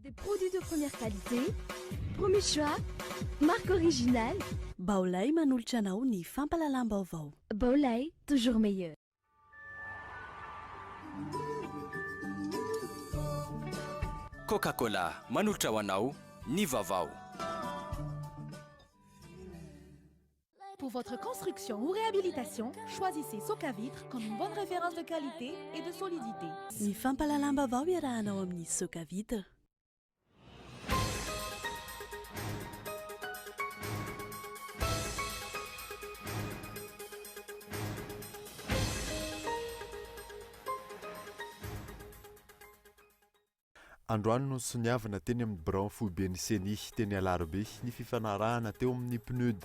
Des produits de première qualité, premier choix, marque originale. Baolai manolotra anao ny fampahalalam-baovao. Baolai, toujours meilleur. Coca Cola manolotra ho anao ny vaovao. Pour votre construction ou réhabilitation, choisissez Socavitre comme une bonne référence de qualité et de solidité. Ny fampahalalam-baovao iarahanao amin'ny Socavitre. Androany no nosoniavina teny amin'ny birao foiben'ny Ceni teny Alarobia ny fifanarahana teo amin'ny PNUD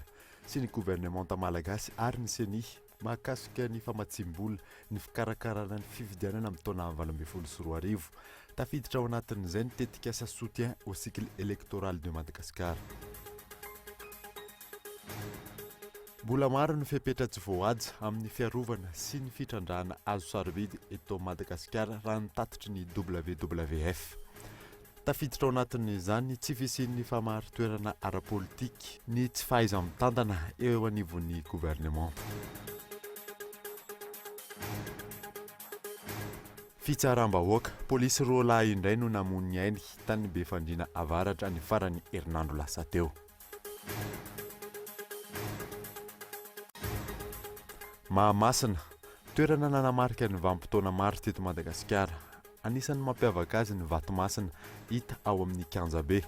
sy ny governemanta malagasy ary ny Ceni mahakasika ny famatsiam-bola ny fikarakarana ny fifidianana amin'ny taona 2018. Tafiditra ao anatin'izay ny tetikasa Soutien au cycle électoral de Madagascar. Mbola maro ny fepetra tsy voahaja amin'ny fiarovana sy ny fitrandrahana hazo sarobidy eto Madagasikara raha ny tatitry ny WWF. Tafiditra ao anatin'izany ny tsy fisian'ny famarin-toerana ara-politika, ny tsy fahaiza-mitantana eo anivon'ny governemanta. Fitsaram-bahoaka, Polisy roalahy indray no namono ny ainy tany Befandriana Avaratra ny faran'ny herinandro lasa teo. Mahamasina, toerana nanamarika ny vanim-potoana maro teto Madagasikara. Anisan'ny mampiavaka azy ny vato masina hita ao amin'ny kianjabe.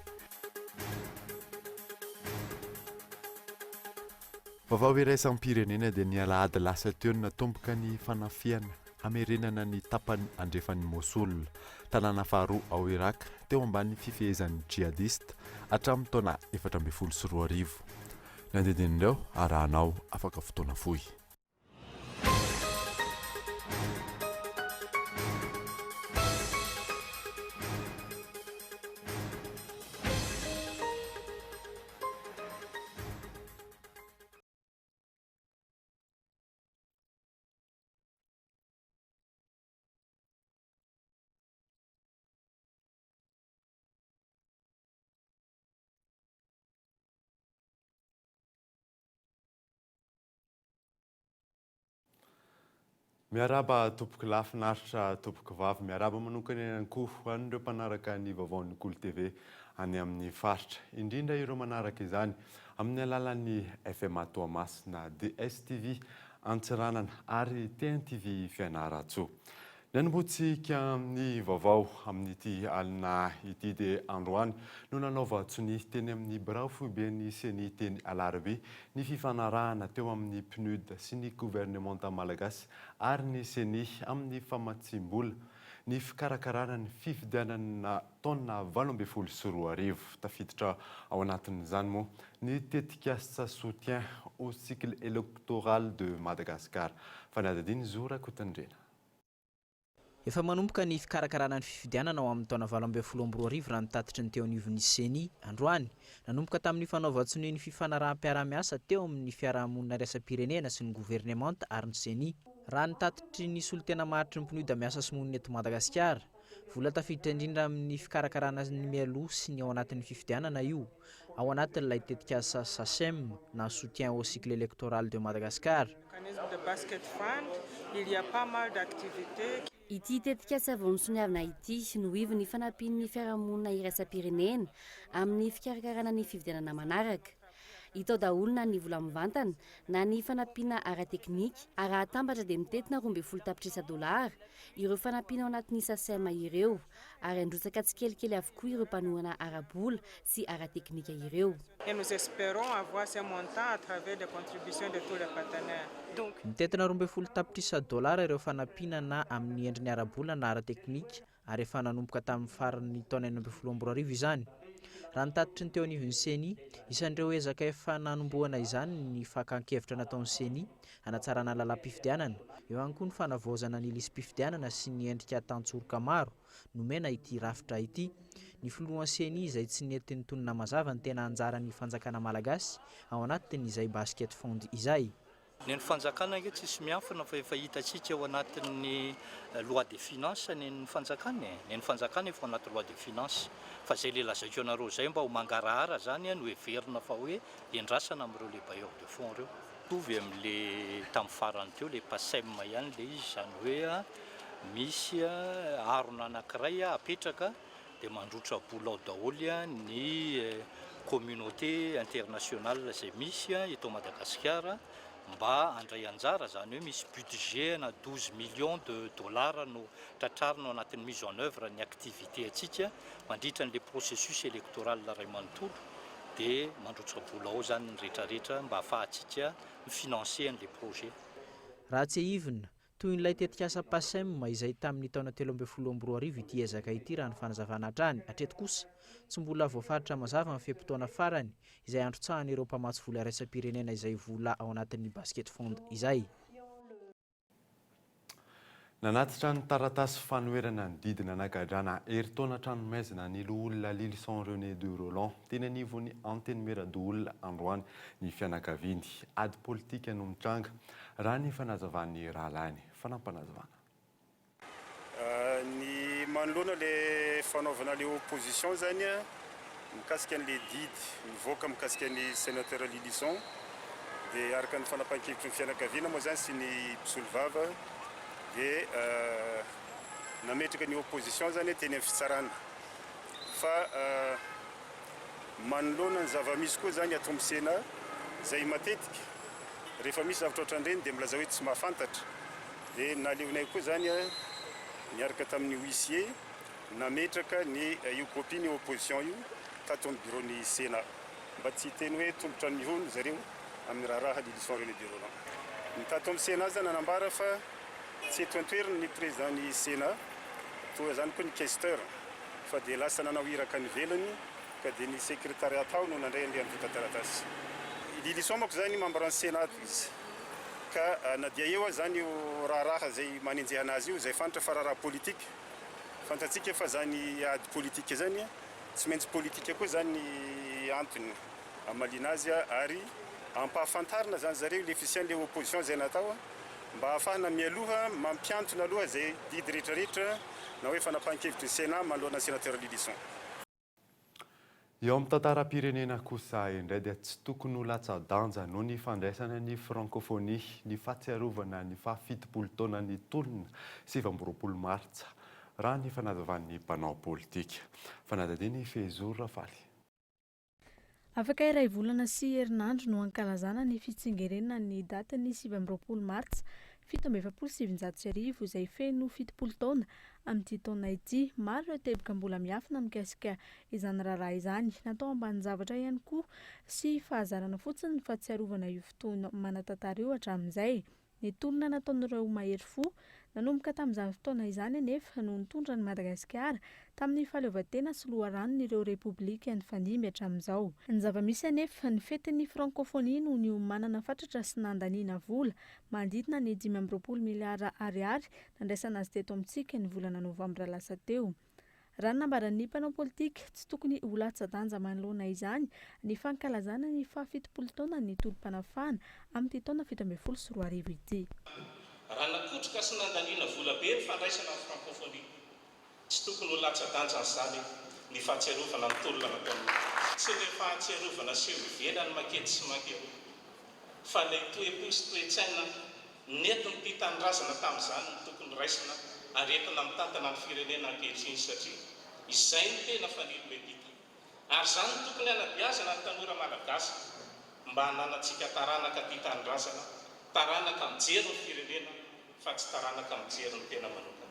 Vaovao iraisam-pirenena dia ny alahady lasa teo no natomboka ny fanafihana hamerenana ny tapany andrefan'i Mosul, tanàna faharoa ao Iraka teo ambany fifehezan'ny djihadista hatramin'ny taona 2014. Ny andinindin'ireo arahanao afaka fotoana fohy. Miarahaba tompoko lahy finaritra tompoko vavy, miarahaba manokana ihany koa ho an'ireo mpanaraka ny vaovaon'ny Kolo TV any amin'ny faritra, indrindra ireo manaraka izany amin'ny alalan'ny FMA Toamasina, DSTV Antsiranana ary TNTV Fianarantsoa. Ny hanombohantsika ny vaovao amin'ity alina ity dia androany no nanaovan-tsonia teny amin'ny birao foiben'ny Ceni teny Alarobia ny fifanarahana teo amin'ny PNUD sy ny governemanta malagasy ary ny Ceni amin'ny famatsiam-bola ny fikarakarana ny fifidianana taona 2018. Tafiditra ao anatin'izany moa ny tetikasa Soutien au cycle électoral de Madagascar. Fanadihadian'i Zo Rakotondrena. Efa manomboka ny fikarakarana ny fifidianana ho amin'ny taona 2018 raha ny tatitry ny teo anivon'ny Ceni, androany. Nanomboka tamin'ny fanaovan-tsonia ny fifanaraham-piarahamiasa teo amin'ny fiarahamonina iraisam-pirenena sy ny governemanta ary ny Ceni. Raha ny tatitry ny solontena maharitry ny PNUD miasa sy monina eto Madagasikara, vola tafiditra indrindra amin'ny fikarakarana ny mialoha sy ny ao anatin'ny fifidianana io, ao anatin'ilay tetikasa SACEM na Soutien au Cycle Electoral de Madagascar. Ity tetikasa vao nosoniavina ity no ivon'ny fanampian'ny fiarahamonina iraisam-pirenena amin'ny fikarakarana ny fifidianana manaraka. Hita ao daholo na ny vola mivantana na ny fanampiana ara-teknika ary raha atambatra dia mitentina 12 tapitrisa dolara ireo fanampiana ao anatin'ny SACEM ireo ary handrotsaka tsikelikely avokoa ireo mpanohana ara-bola sy ara-teknika ireo. Et nous esperons avoir ces montants à travers des contributions de tous les partenaires. Donc. Mitentina 12 tapitrisa dolara ireo fanampiana na amin'ny endriny ara-bola na ara-teknika ary efa nanomboka tamin'ny faran'ny taona 2016 izany. Raha ny tatitry ny teo anivon'ny Ceni, isan'ireo ezaka efa nanombohana izany ny fakan-kevitra nataon'ny Ceni hanatsarana ny lalam-pifidianana, eo ihany koa ny fanavaozana ny lisi-pifidianana sy ny endrika tantsoroka maro nomena ity rafitra ity. Ny filohan'ny Ceni izay tsy nety nitonona mazava ny tena anjaran'ny fanjakana malagasy ao anatin'izay Basket Fund izay. Ny an'ny fanjakana ange tsisy miafina fa efa hitantsika ao anatin'ny loi de finance ny an'ny fanjakana e! Ny an'ny fanjakana efa ao anaty loi de finance. Fa izay le lazaiko anareo izay mba ho mangarahara izany no heverina fa hoe endrasana amin'ireo le bailleurs de fonds ireo. Mitovy amin'le tamin'ny farany teo le Pacem ihany le izy, izany hoe misy harona anankiray apetraka dia mandrotra-bola ao daholo ny communauté internationale izay misy eto Madagasikara mba handray anjara, izany hoe misy budget ana 12 millions de dollars no tratrarina ao anatin'ny mise en oeuvre ny activité antsika mandritra an'ilay processus électoral iray manontolo dia mandrotsa-bola ao izany ny rehetrarehetra mba ahafahantsika mi-financer an'ilay projet. Raha tsiahivina, Toy ilay tetikasa Pacem izay tamin'ny taona 2013 ity ezaka ity raha ny fanazavana hatrany. Hatreto kosa, tsy mbola voafaritra mazava ny fe-potoana farany izay handrotsahan'ireo mpamatsy vola iraisam-pirenena izay vola ao anatin'ny Basket Fund izay. Nanatitra ny taratasy fanoherana ny didy nanagadrana herintaona an-tranomaizina ny loholona Lylison René de Rolland teny anivon'ny Antenimierandoholona androany ny fianakaviany. Ady politika no mitranga Raha ny fanazavan'ny rahalahiny. Fanampinazavana. Ny manoloana le fanaovana le opposition zany mikasika an'le didy mivoaka mikasika ny sénateur Lylison dia araka ny fanapahan-kevitry ny fianakaviana moa zany sy ny mpisolovava dia nametraka ny opposition zany teny amin'ny fitsarana fa Manoloana ny zava-misy koa izany ato amin'ny Sénat, izay matetika rehefa misy zavatra ohatran'ireny dia milaza hoe tsy mahafantatra, dia naleonay koa izany niaraka tamin'ny huissier nametraka ny io copie ny opposition io tato amin'ny bureau-n'ny Sénat mba tsy hiteny hoe tompon-trano mihono zareo amin'ny raharaha Lylison René de Rolland. Ny tato amin'ny Sénat aza nanambara fa tsy eto an-toerana ny président-n'ny Sénat, toa izany koa ny questeur. fa dia lasa nanao iraka any ivelany ka dia ny secretariat tao no nandray an'ilay antontan-taratasy. I Lylison manko izany membre ny Sénat izy ka na dia eo aza izany io raharaha izay manenjehana azy io, izay fantatra fa raharaha politique, fantatsika fa izany ady politique izany tsy maintsy politique koa izany ny antony hamaliana azy ary ampahafantarina izany zareo ilay fisian'ilay opposition izay natao mba hahafahana mialoha mampiantona aloha izay didy rehetrarehetra na hoe fanapahan-kevitry ny Sénat manoloana ny Sénateur Lylison. Eo amin'ny tantaram-pirenena kosa indray dia tsy tokony ho latsa-danja noho ny fandraisana ny Frankôfônia ny fahatsiarovana ny faha-70 taonan'ny tolona 29 martsa, raha ny fanazavan'ny mpanao politika. Fanadihadiana i Fehizoro Rafaly. Afaka iray volana sy herinandro no hankalazana ny fitsingerenan'ny datin'ny 29 martsa 1947 izay feno 70 taona amin'ity taona ity. Maro ireo teboka mbola miafina mikasika izany raharaha izany. Natao ambanin-javatra ihany koa sy fahazarana fotsiny ny fahatsiarovana io fotoana manan-tantara io hatramin'izay. Ny tolona nataon'ireo mahery fo nanomboka tamin'izany fotoana izany anefa no nitondra an'i Madagasikara tamin'ny fahaleovantena sy loharanon'ireo Repoblika nifandimby hatramin'izao. Ny zava-misy anefa, ny fetin'ny Frankôfônia no niomanana fatratra sy nandaniana vola manodidina ny 25 miliara ariary nandraisana azy teto amintsika ny volana novambra lasa teo. Raha ny nambaran'ny mpanao politika, tsy tokony ho latsa-danja manoloana izany ny fankalazana ny faha-70 taonan'ny tolom-panafahana amin'ity taona 2017 ity. Raha nakotroka sy nandaniana vola be ny fandraisana ny Francophonie, tsy tokony ho latsa-danjan'izany ny fahatsiarovana ny tolona nataon'ny. Tsy ilay fahatsiarovana seho ivelany manketsy sy mankeroa, fa ilay toe-po sy toe-tsaina Nentin'ny tia tanindrazana tamin'izany ny tokony raisina ary entina mitantana ny firenena ankehitriny satria izay no tena fanilo mety hita. Ary izany no tokony hanabeazana ny tanora malagasy mba hananantsika taranaka tia tanindrazana, taranaka mijery ny firenena fa tsy taranaka mijery ny tena manokana.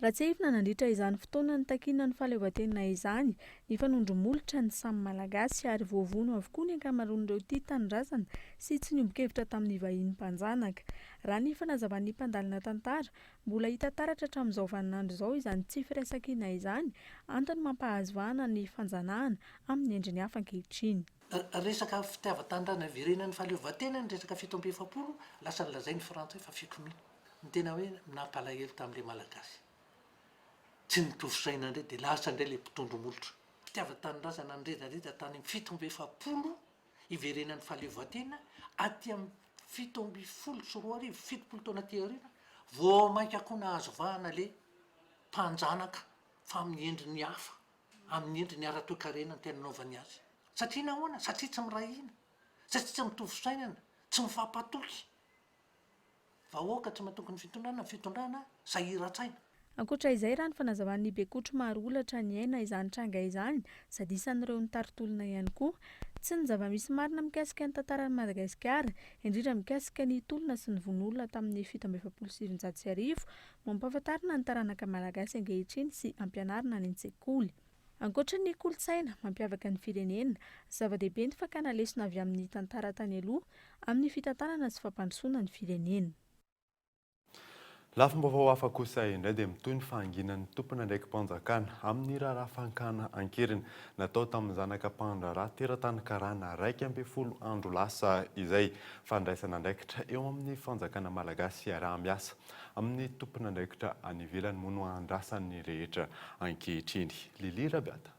Raha tsiahivina nandritra izany fotoana nitakiana ny fahaleovantena izany, nifanondro molotra ny samy Malagasy ary voavono avokoa ny ankamaroan'ireo tia tanindrazana sy tsy niombon-kevitra tamin'ny vahiny mpanjanaka. Raha ny fanazavan'ny mpandalina tantara, mbola hita taratra hatramin'izao vaninandro izao izany tsy firaisankina izany, antony mampahazo vahana ny fanjanahana amin'ny endriny hafa ankehitriny. Resaka fitiavan-tanindrazana hiverenan'ny fahaleovantena ny resaka 47, lasa nolazain'ny frantsay fa fikomiana. Ny tena hoe nampalahelo tamin'ilay Malagasy. Tsy nitovy saina indray dia lasa indray ilay mpitondro molotra. Fitiavan-tanindrazana niredareda tany amin'ny 47 hiverenan'ny fahaleovantena aty amin'ny 2017, 70 taona aty aoriana, vao mainka koa nahazo vahana le mpanjanaka fa amin'ny endriny hafa, amin'ny endriny ara-toekarena no tena anaovany azy. Satria nahoana? Satria tsy miray hina, satria tsy mitovy fisainana, tsy mifampatoky. Vahoaka tsy matoky ny fitondrana, ny fitondrana sahiran-tsaina. Ankoatra izay, raha ny fanazavan'ny Bekotro maro holatra niaina izany tranga izany sady isan'ireo nitari-tolona ihany koa. Tsy ny zava-misy marina mikasika ny tantaran'i Madagasikara, indrindra mikasika ny tolona sy ny vono olona tamin'ny 1947 no ampahafantarina ny taranaka malagasy ankehitriny sy ampianarina any an-tsekoly. Ankoatra ny kolontsaina mampiavaka ny firenena, zava-dehibe ny fakana lesona avy amin'ny tantara tany aloha amin'ny fitantanana sy fampandrosoana ny firenena. Lafim-baovao hafa kosa indray dia mitohy ny fahanginan'ny tompon'andraiki-panjakana amin'ny raharaha fankana an-keriny natao tamin'ny zanaka mpandraharaha teratany karana 11 andro lasa izay. Fandraisana andraikitra eo amin'ny fanjakana malagasy iaraha-miasa amin'ny tompon'andraikitra any ivelany moa no andrasan'ny rehetra ankehitriny. Lily Rabiata.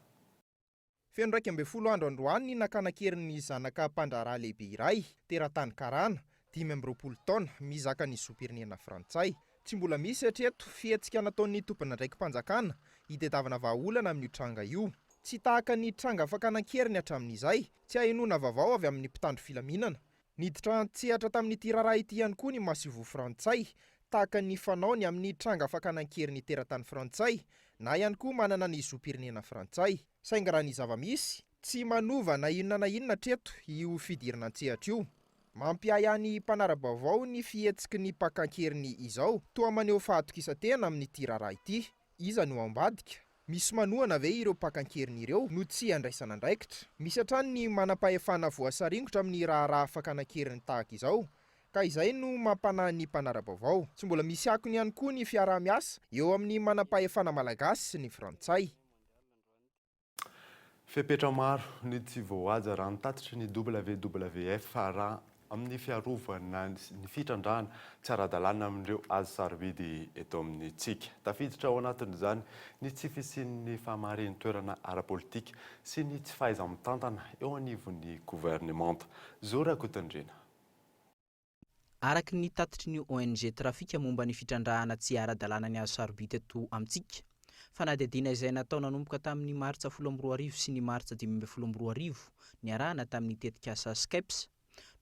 Feno 11 andro androany ny nakana an-keriny ny zanaka mpandraharaha lehibe iray, teratany karana, 25 taona, mizaka ny zom-pirenena frantsay. Tsy mbola misy hatreto fihetsika nataon'ny tompon'andraiki-panjakana hitadiavana vahaolana amin'io tranga io. Tsy tahaka ny tranga fakana an-keriny hatramin'izay, tsy ahenoana vaovao avy amin'ny mpitandro filaminana. Niditra an-tsehatra tamin'ity raharaha ity ihany koa ny masoivoho frantsay, tahaka ny fanaony amin'ny tranga fakana an-keriny teratany frantsay, na ihany koa manana ny zom-pirenena frantsay. Saingy raha ny zava-misy, tsy manova na inona na inona hatreto io fidirana an-tsehatra io. Mampiahiahy ny mpanara-baovao ny fihetsiky ny mpaka an-keriny izao, toa maneho fahatokisan-tena amin'ity raharaha ity. Iza no ao ambadika? Misy manohana ve ireo mpaka an-keriny ireo no tsy andraisana andraikitra? Misy hatrany ny manam-pahefana voasaringotra amin'ny raharaha fakana an-keriny tahaka izao, ka izay no mampanahy ny mpanara-baovao. Tsy mbola misy akony ihany koa ny fiaraha-miasa eo amin'ny manam-pahefana malagasy sy ny frantsay. Fepetra maro no tsy voahaja raha ny tatitry ny WWF raha amin'ny fiarovana ny fitrandrahana tsy ara-dalàna amin'ireo hazo sarobidy eto amintsika. Tafiditra ao anatin'izany ny tsy fisian'ny fahamarin-toerana ara-politika sy ny tsy fahaiza-mitantana eo anivon'ny governemanta. Zo Rakotondriana. Araka ny tatitry ny ONG Trafika momba ny fitrandrahana tsy ara-dalàna ny hazo sarobidy eto amintsika, fanadihadiana izay natao nanomboka tamin'ny martsa 2010 sy ny martsa 2015 niarahana tamin'ny tetikasa Skypes,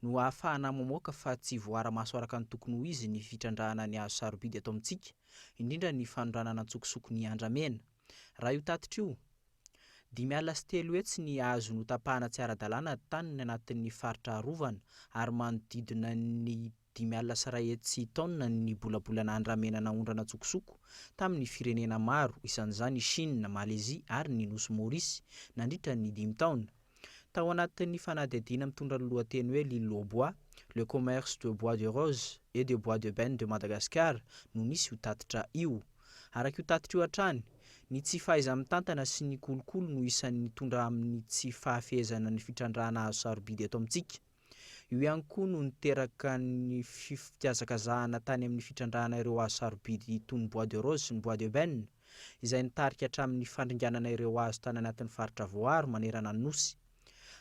no ahafahana mamoaka fa tsy voaara-maso araka ny tokony ho izy ny fitrandrahana ny hazo sarobidy eto amintsika, indrindra ny fanondranana antsokosoko ny andramena. Raha io tatitra io, 305 ny hazo notapahana tsy ara-dalàna tany anatin'ny faritra arovana ary manodidina ny 150 taonina ny bolabolana andramena naondrana an-tsokosoko tamin'ny firenena maro, isan'izany i Chine, Malaisie ary ny Nosy Maorisy, nandritra ny dimy taona. Tao anatin'ny fanadihadiana mitondra ny lohateny hoe L'île aux bois, le commerce de bois de rose et de bois d'ébène de Madagascar no nisy io tatitra io. Araka io tatitra io hatrany, ny tsy fahaiza-mitantana sy ny kolikoly no isan'ny nitondra amin'ny tsy fahafehezana ny fitrandrahana hazo sarobidy eto amintsika. Io ihany koa no niteraka ny fihazakazahana tany amin'ny fitrandrahana ireo hazo sarobidy toy ny bois de rose sy ny bois d'ébène. izay nitarika hatramin'ny fandringanana ireo hazo tany anatin'ny faritra voaaro manerana ny Nosy.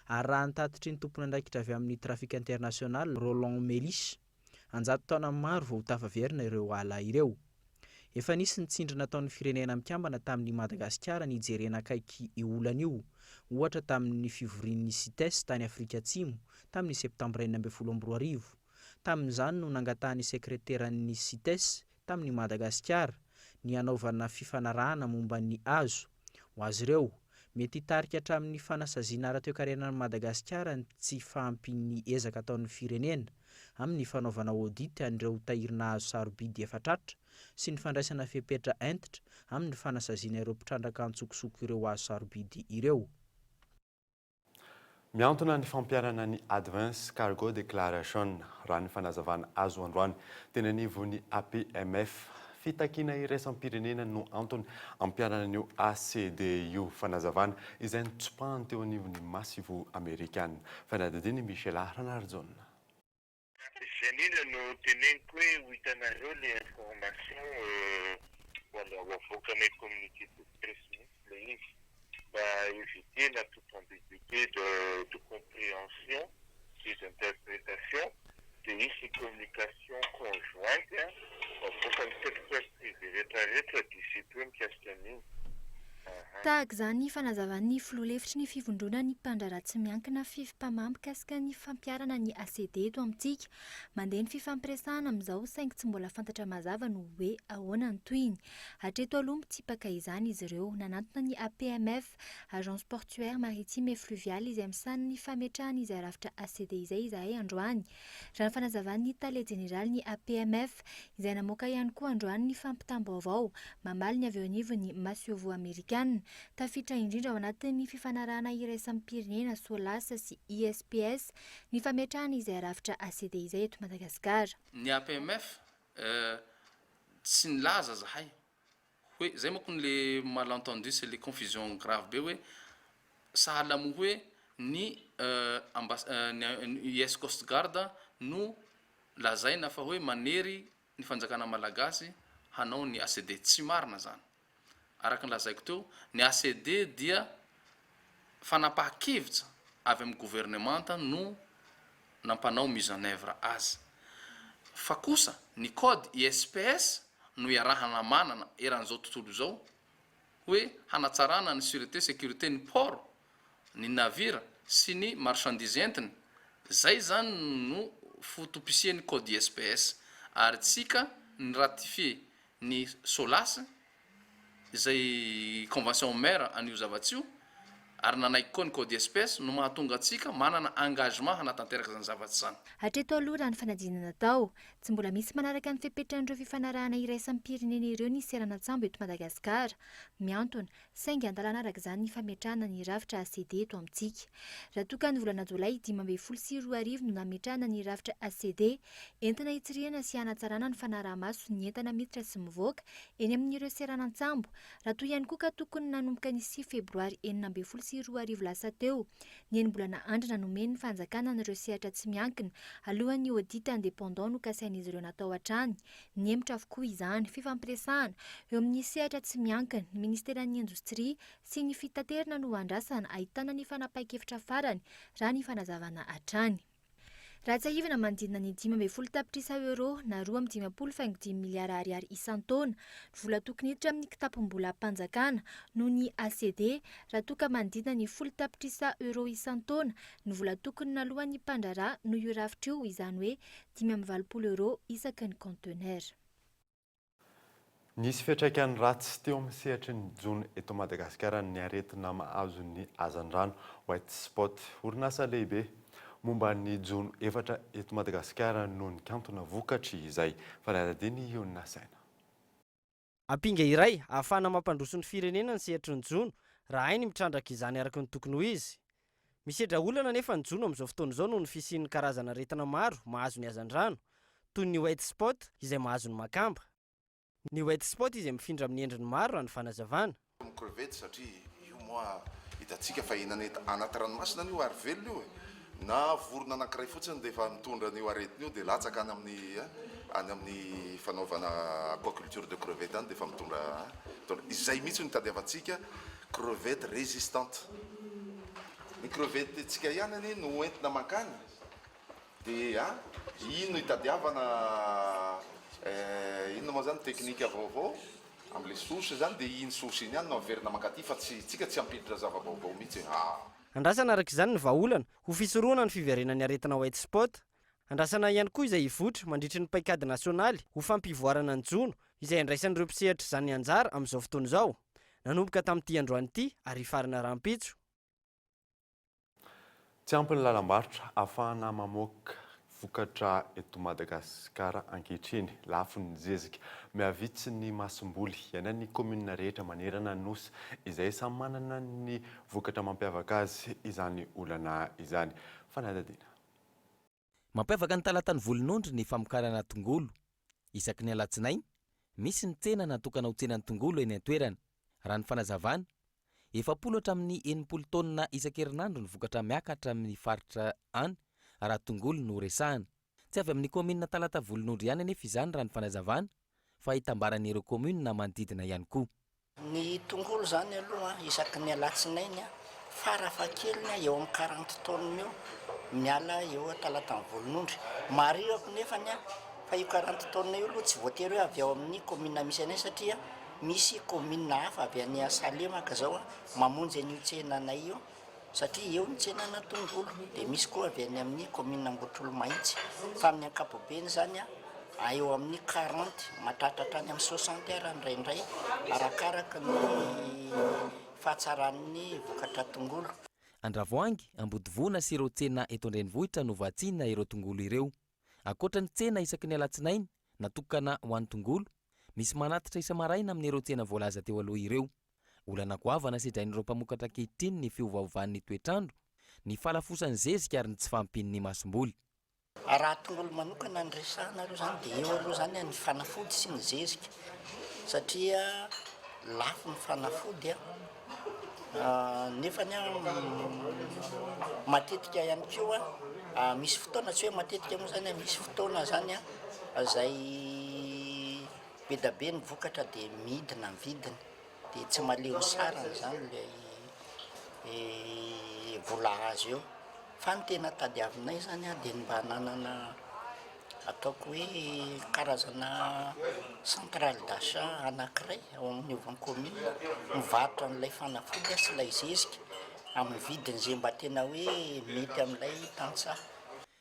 Ary raha ny tatitry ny tompon'andraikitra avy amin'ny Trafic International, Roland Mellish, an-jato taona maro vao ho tafaverina ireo ala ireo. Efa nisy ny tsindry nataon'ny Firenena Mikambana tamin'i Madagasikara nijerena akaiky io olana io, ohatra tamin'ny fivorian'ny Cites tany Afrika Atsimo tamin'ny septambra 2016. Tamin'izany no nangatahan'ny sekreteran'ny Cites, tamin'i Madagasikara ny hanaovana fifanarahana momba ny hazo ho azy ireo. Mety hitarika hatramin'ny fanasaziana ara-toekarena an'i Madagasikara ny tsy fahampian'ny ezaka ataon'ny firenena amin'ny fanaovana audit an'ireo tahirina hazo sarobidy efa tratra sy ny fandraisana fepetra hentitra amin'ny fanasaziana ireo mpitrandraka antsokosoko ireo hazo sarobidy ireo. Mihantona ny fampiharana ny Advance Cargo Declaration, raha ny fanazavana azo androany teny anivon'ny APMF. Fitakiana iraisam-pirenena no antony ampiharana an'io ACD io. Fanazavana izay notsipahany teo anivon'ny masoivoho amerikana. Fanadihadian'i Michela Ranarijaona. Izay indrindra no teneniko hoe ho hitanareo le information voilà ho avoakanay communiqué de presse mihitsy le izy mba éviter-na toute ambiguïté de de compréhension et d'interprétation. Dia hisy communication conjointe avoakan'ny secteur privé rehetra rehetra d'ici peu mikasika an'io. Aha. Tahaka izany ny fanazavan'ny filoha lefitry ny fivondronan'ny mpandraharaha tsy miankina Fifpama mikasika ny fampiharana ny ACD eto amintsika. Mandeha ny fifampiresahana amin'izao saingy tsy mbola fantatra mazava no hoe ahoana ny tohiny. Hatreto aloha mitsipaka izany izy ireo. Nanantona ny APMF, Agence Portuaire Maritime et Fluviale, izay misahana ny fametrahana izay rafitra ACD izay izahay androany. Raha ny fanazavan'ny tale jeneralin'ny APMF, izay namoaka ihany koa androany ny fampitam-baovao mamaly ny avy eo anivon'ny masoivoho amerikana, tafiditra indrindra ao anatin'ny fifanarahana iraisam-pirenena SOLAS sy ISPS ny fametrahana izay rafitra ACD izay eto Madagasikara. Ny APMF, tsy nilaza zahay hoe, zay manko le malentendu sy le confusion grave be hoe sahala am hoe ny ambas ny US Coast Guard no lazaina fa hoe manery ny fanjakana malagasy hanao ny ACD, tsy marina zany. Araka ny lazaiko teo, ny ACD dia fanapahan-kevitra avy amin'ny governemanta no nampanao mise en oeuvre azy. Fa kosa ny code ISPS no iarahana manana eran'izao tontolo izao hoe hanatsarana ny sûreté sécurité ny port, ny navire sy ny marchandise entiny, zay zany no foto-pisian'ny code ISPS ary tsika ni-ratifier ny SOLAS izay convention mère an'io zavatsy io ary nanaiky koa ny code ISPS no mahatonga antsika manana engagement hanatanteraka izany zavatsy izany. Hatreto aloha raha ny fanadinana natao, tsy mbola misy manaraka ny fepetran'ireo fifanarahana iraisam-pirenena ireo ny seranan-tsambo eto Madagasikara. Mihantona, saingy an-dalàna araka izany ny fametrahana ny rafitra ACD eto amintsika. Raha toa ka ny volana jolay 2015 no nametrahana ny rafitra ACD, entina hitsirihana sy hanatsarana ny fanaraha-maso ny entana miditra sy mivoaka eny amin'ireo seranan-tsambo, raha toa ihany koa ka tokony nanomboka ny sivy febroary 2016 lasa teo ny enim-bolana andrana nomen'ny fanjakana an'ireo sehatra tsy miankina alohan'ny audit indépendant nokasain'izy ireo natao hatrany Nihemotra avokoa izany fifampiresahana eo amin'ny sehatra tsy miankina, ny ministeran'ny Indostria sy ny fitaterana no andrasana ahitana ny fanapahan-kevitra farany, raha ny fanazavana hatrany. Raha tsiahivina, manodidina ny 15 tapitrisa euros na 52 faingo dimy miliara ariary isan-taona ny vola tokony hiditra amin'ny kitapom-bolam-panjakana noho ny ACD, raha toa ka manodidina ny folo tapitrisa euros isan-taona ny vola tokony naloan'ny mpandraharaha noho io rafitra io, izany hoe 85 euros isaky ny kaontenera. Nisy fiantraikany ratsy teo amin'ny sehatry ny jono eto Madagasikara ny aretina mahazo ny hazandrano, white spot. Orinasa lehibe momba ny jono efatra eto Madagasikara no nikantona vokatry izay fanadihadiana ionona saina. Ampinga iray ahafahana mampandroso ny firenena ny sehatry ny jono raha hay ny mitrandraka izany araka ny tokony ho izy. Misedra olana anefa ny jono amin'izao fotoana izao noho ny fisian'ny karazana aretina maro mahazo ny hazandrano, toy ny white spot izay mahazo ny makamba. Ny white spot izay mifindra amin'ny endriny maro raha ny fanazavana. Amin'ny crevette satria io moa hitantsika fa eny anaty ranomasina anie io ary velona io e! Na vorona anankiray fotsiny dia efa mitondra an'io aretina io dia latsaka any amin'ny any amin'ny fanaovana aquaculture de crevette any dia efa mitondra mitondra izay mihitsy no itadiavantsika crevette résistante. Ny crevette-ntsika ihany anie no entina mankany dia iny no itadiavana inona moa zany teknika vaovao Amin'ilay source izany dia iny source iny ihany no averina mankaty fa tsy tsika tsy hampiditra zava-baovao mihitsy e! Aa. Andrasana araka izany ny vahaolana ho fisorohana ny fiverenan'ny aretina white spot. Andrasana ihany koa izay hivoitra mandritry ny paikady nasionaly ho fampivoarana ny jono izay andraisan'ireo mpisehatra izany anjara amin'izao fotoana izao. Nanomboka tamin'ity androany ity ary hifarana rahampitso. Tsy ampy ny lalam-barotra ahafahana mamoaka vokatra eto Madagasikara ankehitriny. Lafo ny zezika. Mihavitsy ny masomboly iainan'ny kaominina rehetra manerana ny Nosy izay samy manana ny vokatra mampiavaka azy izany olana izany. Fanadihadiana. Mampiavaka ny Talatan'ny Volonondry ny famokarana tongolo. Isaky ny alatsinainy, misy ny tsena natokana ho tsenan'ny tongolo eny an-toerana. Raha ny fanazavana, 40 hatramin'ny 60 taonina isan-kerinandro ny vokatra miakatra amin'ny faritra any raha tongolo no resahana. Tsy avy amin'ny kaominina Talata Volonondry ihany anefa izany raha ny fanazavana fa itambaran'ireo kaominina manodidina ihany koa. Ny tongolo izany aloha isaky ny alatsinainy farafahakeliny eo amin'ny quarante tonnes eo miala eo Talatan'ny Volonondry. Marihako nefany fa io quarante tonnes io aloha tsy voatery hoe avy ao amin'ny commune misy anay satria misy commune hafa avy any Salemaka zao mamonjy an'io tsenanay io satria eo ny tsenana tongolo dia misy koa avy any amin'ny commune Ambohitrolomahitsy fa amin'ny ankapobeny zany eo amin'ny quarante mahatratra hatrany amin'ny soixante ara indraindray arakaraka ny fahatsaran'ny vokatra tongolo. Andravoahangy, Ambodivona sy ireo tsena eto an-drenivohitra no vatsiana ireo tongolo ireo. Ankoatra ny tsena isaky ny alatsinainy, natokana ho an'ny tongolo, misy manatitra isa-maraina amin'ireo tsena voalaza teo aloha ireo. Olana goavana sedrain'ireo mpamokatra ankehitriny ny fiovaovan'ny toetr'andro, ny fahalafosan'ny zezika ary ny tsy fahampian'ny masomboly. Raha tongolo manokana no resahana aloha izany dia eo aloha izany ny fanafody sy ny zezika satria lafo ny fanafody an, nefany an matetika ihany koa misy fotoana, tsy hoe matetika moa izany an, misy fotoana izany an izay be dia be ny vokatra dia midina ny vidiny. dia tsy mahaleo ny sarany izany ilay vola azo eo, fa ny tena tadiavinay izany an dia ny mba hananana ataoko hoe karazana centrale d'achat anankiray ao amin'ny haut commune mivarotra an'ilay fanafody sy ilay zezika amin'ny vidiny izay mba tena hoe mety amin'ilay tantsaha.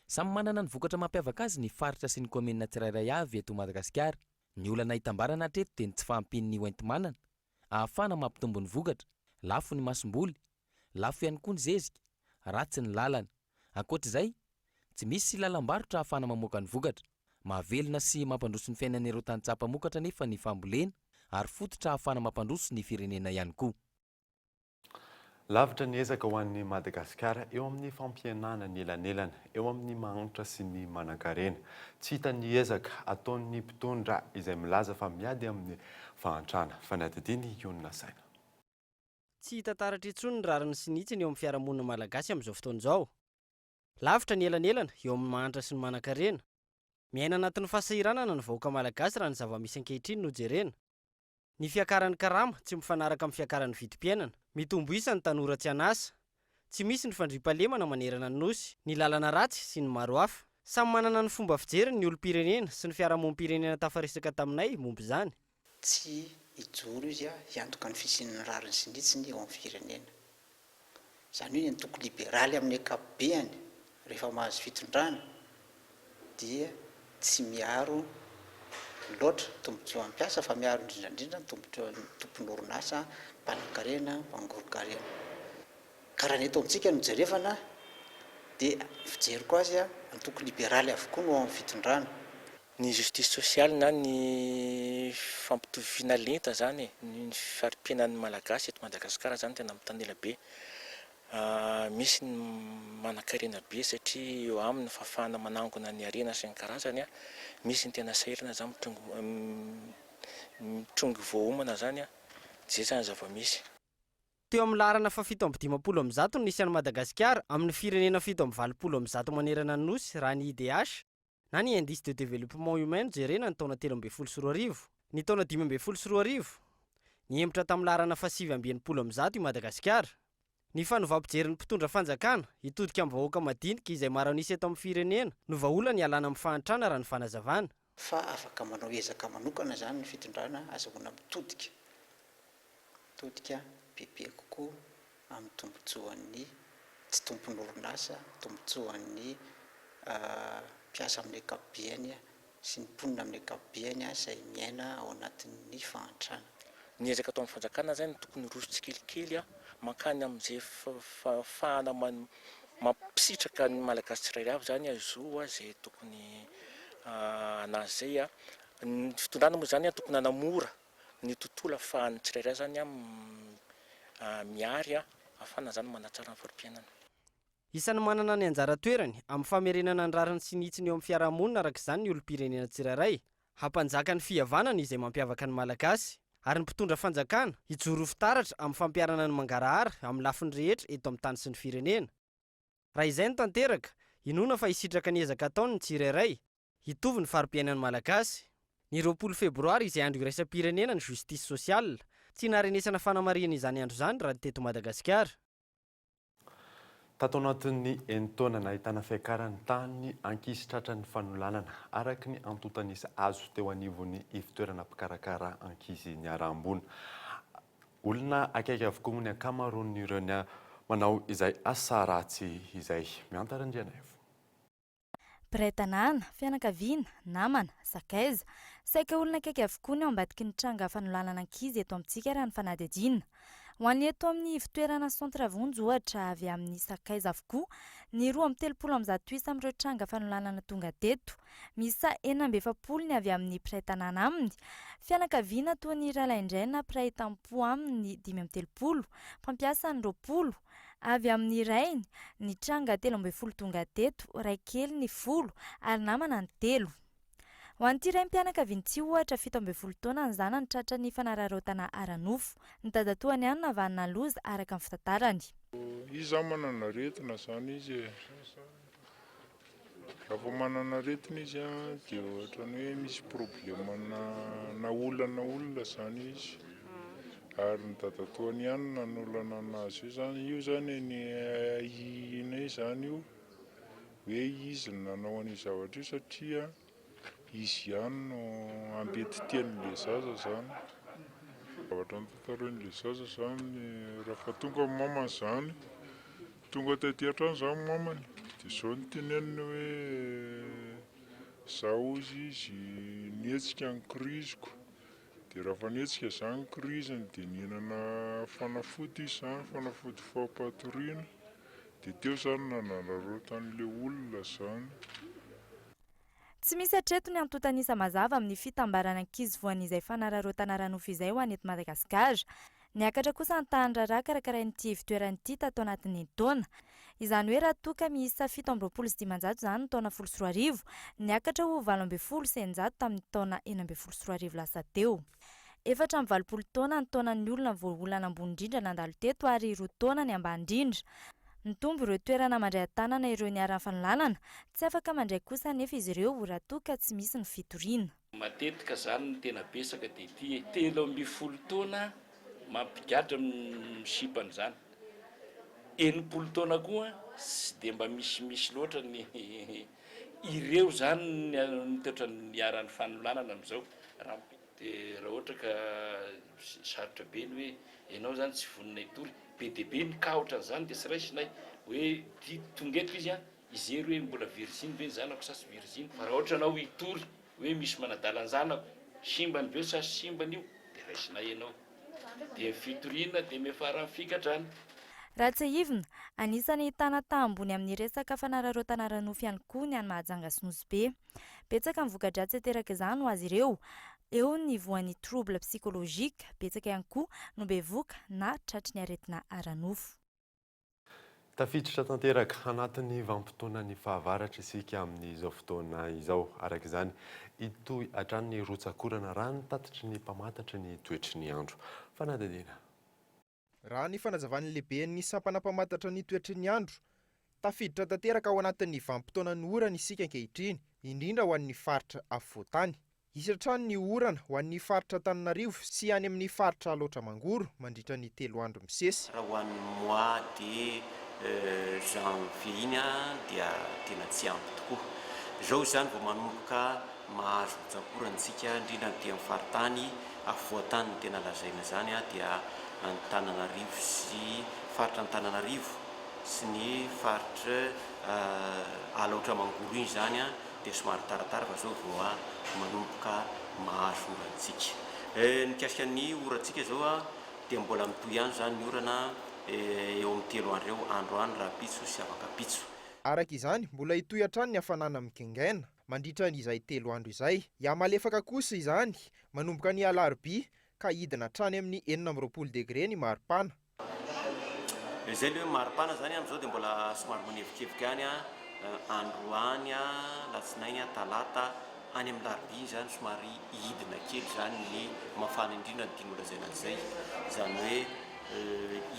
Samy manana ny vokatra mampiavaka azy ny faritra sy ny kaominina tsirairay avy eto Madagasikara. Ny olana itambarana hatreto dia ny tsy fahampian'ny hoenti-manana ahafahana mampitombo ny vokatra, lafo ny masomboly, lafo ihany koa ny zezika, ratsy ny lalana. Ankoatra izay, tsy misy lalam-barotra ahafahana mamoaka ny vokatra. Mahavelona sy mampandroso ny fiainan'ireo tantsaha mpamokatra anefa ny fambolena ary fototra ahafahana mampandroso ny firenena ihany koa. Lavitra ny ezaka ho an'i Madagasikara eo amin'ny fampihenana ny elanelana eo amin'ny mahantra sy ny manankarena. Tsy hita ny ezaka ataon'ny mpitondra izay milaza fa miady amin'ny fahantrana. Fanadihadian'i Ionona Saina. Tsy hita taratra intsony ny rariny sy ny hitsiny eo amin'ny fiarahamonina malagasy amin'izao fotoana izao. Lavitra ny elanelana eo amin'ny mahantra sy ny manankarena. Miaina anatin'ny fahasahiranana ny vahoaka malagasy raha ny zava-misy ankehitriny no jerena. Ny fiakaran'ny karama tsy mifanaraka amin'ny fiakaran'ny vidim-piainana. Mitombo isa ny tanora tsy an'asa. Tsy misy ny fandriampahalemana manerana ny Nosy, ny lalana ratsy sy ny maro hafa. Samy manana ny fomba fijeriny ny olom-pirenena sy ny fiarahamonim-pirenena tafaresaka taminay momba izany. Tsy hijoro izy hiantoka ny fisian'ny rariny sy ny hitsiny eo amin'ny firenena. Izany hoe ny antoko liberaly amin'ny ankapobeany rehefa mahazo fitondrana dia tsy miaro loatra ny tombontsoan'ny mpiasa fa miaro indrindra indrindra ny tombontsoan'ny tompon'orinasa, mpanankarena, mpangoron-karena. Ka raha ny eto amintsika no jerevana dia ny fijeriko azy antoko liberaly avokoa no ao amin'ny fitondrana. Ny justice sociale na ny fampitoviana lenta zany e, ny fari-piainan'ny Malagasy eto Madagasikara zany tena mitanila be. Misy ny manankarena be satria eo aminy ny fahafahana manangona ny harena sy ny karazany, misy ny tena sahirana zany mitrongy mitrongy voaomana zany, zay zany zava-misy. Teo amin'ny laharana faha 157 no nisy an'i Madagasikara amin'ny firenena 187 manerana ny Nosy raha ny IDH na ny Indice de Développement Humain no jerena ny taona 2013. Ny taona 2015, nihemotra tamin'ny laharana faha-169 i Madagasikara. Ny fanovam-pijerin'ny mpitondra fanjakana hitodika amin'ny vahoaka madinika izay maro an'isa eto amin'ny firenena no vahaolana hialana amin'ny fahantrana raha ny fanazavana. Fa afaka manao ezaka manokana izany ny fitondrana azahoana mitodika, mitodika bebe kokoa amin'ny tombontsoan'ny tsy tompon'orinasa, tombontsoan'ny mpiasa amin'ny ankapobeny sy ny mponina amin'ny ankapobeny izay miaina ao anatin'ny fahantrana. Ny ezaka atao amin'ny fanjakana izany tokony hiroso tsikelikely mankany amin'izay fahafahana mampisitraka ny Malagasy tsirairay avy izany zo izay tokony hanazy izay. Ny fitondrana moa izany tokony hanamora ny tontolo ahafahan'ny tsirairay izany mihary, ahafahana izany manatsara ny fari-piainana. Isan'ny manana ny anjara toerany amin'ny famerenana ny rariny sy ny hitsiny eo amin'ny fiarahamonina araka izany ny olom-pirenena tsirairay. Hampanjaka ny fihavanana izay mampiavaka ny Malagasy, ary ny mpitondra fanjakana hijoro ho fitaratra amin'ny fampiharana ny mangarahara amin'ny lafiny rehetra eto amin'ny tany sy ny firenena. Raha izay no tanteraka, inoana fa hisitraka ny ezaka ataony ny tsirairay, Hitovy ny fari-piainan'ny Malagasy. Ny 20 febroary izay andro iraisam-pirenena ny justice sociale. Tsy naharenesana fanamarihana izany andro izany raha ny teto Madagasikara. Tato anatin'ny enin-taona, nahitana fiakaran'ny tahan'ny ankizy tratran'ny fanolanana, araka ny antontan'isa azo teo anivon'ny ivontoerana mpikarakara ankizy niharam-boina. Olona akaiky avokoa moa ny ankamaroan'ireo manao izay asa ratsy izay. Mihanta Randrianaivo. Mpiray tanàna, fianakaviana, namana, sakaiza. Saika olona akaiky avokoa ny ao ambadiky ny tranga fanolanana ankizy eto amintsika raha ny fanadihadiana. Ho an'ny eto amin'ny ivontoerana Centre Vonjy ohatra, avy amin'ny sakaiza avokoa ny 132 isa amin'ireo tranga fanolanana tonga teto. Miisa 46 ny avy amin'ny mpiray tanàna aminy, fianakaviana toa ny rahalahin-dray na mpiray tampo aminy ny 35, mpampiasa ny 20, Avy amin'ny rainy, ny tranga 13 tonga teto, raikely ny folo, ary namana ny telo. Ho an'ity raim-pianakaviana ity ohatra, 17 taona ny zanany tratran'ny fanararaotana ara-nofo. Ny dadatoany ihany navanona loza, araka ny fitantarany. Izy zany manana aretina zany izy e. Raha vao manana aretina izy an, dia ohatran'ny hoe misy problème na olana olona zany izy. Ary ny dadatoany ihany no nanolana anazy io zany. Io zany ny ahiahinay zany io hoe izy no nanao an'io zavatra io satria izy ihany no ambetitenin'ilay zaza zany. Zavatra notantarain'ilay zaza zany rehefa tonga ny mamany zany, tonga taty an-trano zany ny mamany dia izao no teneniny hoe za hozy izy nihetsika ny crise-ko, dia rehefa nihetsika zany ny crise-ny dia nihinana fanafody izy zany, fanafody fampatoriana, dia teo zany nanararaotan'ilay olona zany. Tsy misy hatreto ny antontan'isa mazava amin'ny fitambarana ankizy voan'izay fanararaotana ara-nofo izay ho an'i eto Madagasikara. Niakatra kosa ny tahan'ny raharaha karakarain'ity ivontoerana ity tato anatin'ny enin-taona. Izany hoe raha toa ka miisa 25 izany ny taona 2010, niakatra ho 618 tamin'ny taona 2016 lasa teo. 84 taona ny taonan'ny olona voaolana ambony indrindra nandalo teto ary roa taona ny ambany indrindra. Mitombo ireo toerana mandray an-tanana ireo niharan'ny fanolanana. Tsy afaka mandray kosa anefa izy ireo raha toa ka tsy misy ny fitoriana. Matetika zany ny tena betsaka dia ity e, 13 taona mampigadra misipa an'izany, 60 taona koa tsy dia mba misimisy loatra ny ireo zany ny toetra niharan'ny fanolanana amin'izao raha Dia raha ohatra ka sarotra be ny hoe ianao izany tsy vonona hitory, be dia be ny cas ohatran'izany dia tsy raisinay hoe ty tonga eto izy an, hijery hoe mbola virjiny ve ny zanako sa tsy virjiny, fa raha ohatra ianao hitory hoe misy manadala ny zanako, simbany ve sa tsy simbany io, dia raisinay ianao. Dia ny fitoriana dia miafara amin'ny figadrana. Raha tsiahivina, anisan'ny ahitana taha ambony amin'ny resaka fanararaotana ara-nofo ihany koa ny any Mahajanga sy Nosy Be. Betsaka ny voka-dratsy aterak'izany ho azy ireo, eo ny voan'ny trouble psychologique, betsaka ihany koa no bevoka na tratry ny aretina ara-nofo. Tafiditra tanteraka anatin'ny vanim-potoanan'ny fahavaratra isika amin'izao fotoana izao. Araka izany, hitohy hatrany ny rotsak'orana raha ny tatitry ny mpamantatra ny toetry ny andro. Fanadihadiana. Raha ny fanazavan'ny lehiben'ny sampana mpamantatra ny toetry ny andro, tafiditra tanteraka ao anatin'ny vanim-potoanan'ny orana isika ankehitriny, indrindra ho an'ny faritra afovoan-tany. Hisy hatrany ny orana ho an'ny faritra Antananarivo sy any amin'ny faritra Alaotra Mangoro mandritra ny telo andro misesy. Raha ho an'ny mois de janvier iny dia tena tsy ampy tokoa. Izao izany vao manomboka mahazo rotsak'orana isika, indrindra ny aty amin'ny faritany afovoan-tany no tena lazaina izany dia Antananarivo sy faritra Antananarivo sy ny faritra Alaotra Mangoro iny izany dia somary taratara fa izao vao manomboka mahazo orana isika. Ny mikasika ny orantsika izao dia mbola mitohy ihany izany ny orana eo amin'ny telo andro eo, androany, rahampitso sy afak'ampitso. Araka izany, mbola hitohy hatrany ny hafanana migaingaina mandritra izay telo andro izay. Hihamalefaka kosa izany manomboka ny alarobia ka hidina hatrany amin'ny 26 degre ny maripana. Izay ilay hoe maripana izany amin'izao dia mbola somary manevikevoka ihany androany, alatsinainy, talata, any amin'ny larobia iny izany somary hidina kely izany ny mafana indrindra no tiany holazaina an'izay. Izany hoe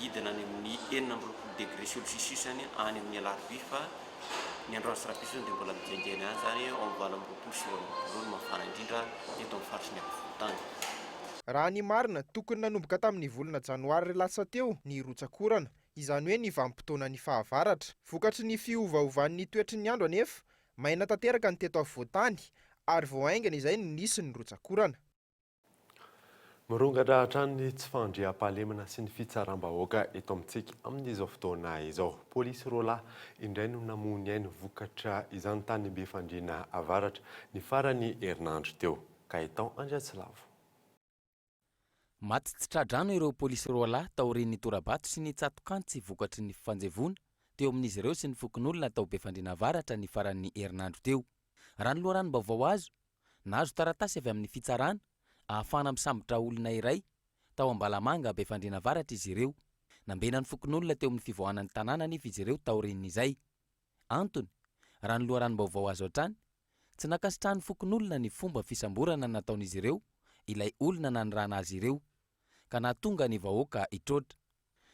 hidina any amin'ny 26 degre celsius izany any amin'ny alarobia fa Ny androany sy rahampitso izany dia mbola migaingaina ihany izany eo amin'ny 28 sy 29 eo no mafana indrindra eto amin'ny faritry ny afovoan-tany. Raha ny marina, tokony nanomboka tamin'ny volana janoary lasa teo ny rotsak'orana. izany hoe ny vanim-potoanan'ny fahavaratra. Vokatry ny fiovaovan'ny toetry ny andro anefa, maina tanteraka ny teto afovoan-tany ary vao haingana izay no nisy ny rotsak'orana. Mirongatra hatrany ny tsy fandriampahalemana sy ny fitsaram-bahoaka eto amintsika amin'izao fotoana izao. Polisy roalahy indray no namoy ny ainy vokatra izany tany Befandriana Avaratra ny faran'ny herinandro teo. Gaëtan Andriatsilavo. Maty tsy tra-drano ireo polisy roalahy taorian'ny tora-bato sy ny tsatok'antsy vokatry ny fifanjevoana teo amin'izy ireo sy ny fokonolona tao Befandriana Avaratra ny faran'ny herinandro teo. Raha ny loharanom-baovao azo, Nahazo taratasy avy amin'ny fitsarana ahafahana misambotra olona iray tao Ambalamanga, Befandriana Avaratra izy ireo. Nambenan'ny fokonolona teo amin'ny fivoahana ny tanàna anefa izy ireo taorian'izay. Antony, raha ny loharanom-baovao azo hatrany, tsy nankasitrahan'ny fokonolona ny fomba fisamborana nataon'izy ireo ilay olona nanirahana azy ireo, ka nahatonga ny vahoaka hitroatra.